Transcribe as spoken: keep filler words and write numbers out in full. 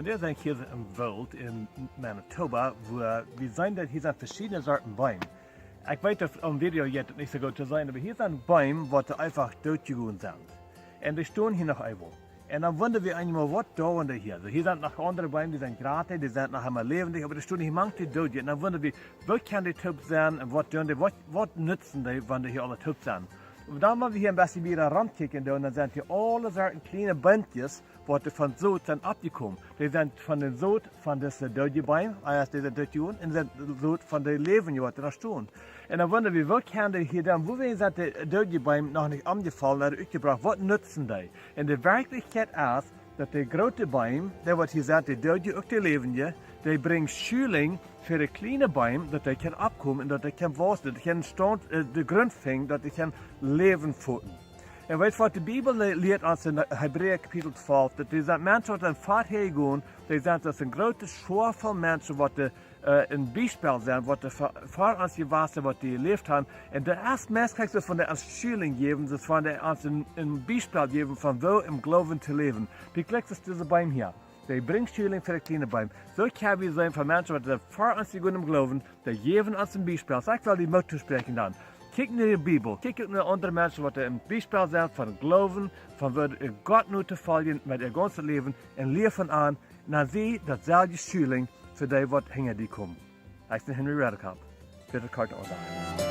Vondoag sie ekj hia em Woolt en Manitoba, wua wie seenen daut hia sent veschiedne Sorten Beem. Ekj weet daut opp Video jeit daut nich soo goot to seenen, oba hia sent Beem waut eefach doot jegonen sent. Un dee stonen hia noch emol. Un dan wunda wie eemol, waut doonen dee hia? Soo, hia sent noch aundre Beem, dee sent jrata, dee sent noch emol läwendich, oba dee stonen hia mank de Doodje. Un dan wunda wie, woo kjennen dee toop sennen un waut doonen dee, waut, waut nutzen dee, wan dee hia aule toop sent? Un dan, wan wie hia een bät wieda romkjikjen doonen, dan sent hia aule Sorten kjliene Beemkjes, waut von Sot sent oppjekomen. Dee sent von dän Sot von dise doodje Beem, ea es dee doot jegonen, un sent Sot von de läwendje waut doa stonen. Un dan wunda wie, woo kjennen dee hia dan, wuawäajen sent de doodje Beem noch nich omjefollen, ooda utjebroaken, waut nutzen dee? Un de Werkjlichkjeit es, daut de groote Beem, dee waut hia sent, de doodje, uk de läwendje, dee brinjen Schulinj fa de kjliene Beem, daut dee kjennen oppkomen un daut dee kjennen wausen, daut dee kjennen Staunt, äh, de Grunt finjen, daut dee kjennen Läwen foten. Un weetst waut, de Bibel le-, lieet ons en Hebräa Kapitel twalf, daut dee sent Menschen waut sent verhäa jegonen, dee sent aus een grootet Schoa voll Menschen waut de, äh, een Biespel sent, waut de ver-, ver ons jewast sent, waut dee jeläft haben. Un daut es meist krakjt soo, wan dee ons Schulinj jäwen, soo wan dee ons een, een Biespel jäwen von woo em Gloowen to läwen. Wie krakjt es dise Beem hia. Dee brinjen Schulinj fa de kjliene Beem. Soo kjenn wie seenen von Menschen waut sent ver ons jegonen em Gloowen, dee jäwen ons een Biespel. Soo ekj well die Moot toospräakjen dan. Kjikj no de Bibel, kjikj uk no aundre Menschen waut een Biespel sent von Gloowen, von woo Gott no to foljen met äa gaunzet Läwen, un lia von an, un dan sie daut selwje Schulinj fa dee waut hinja die komen. Ekj sie Henry Redekop, fa de Kort Aundacht.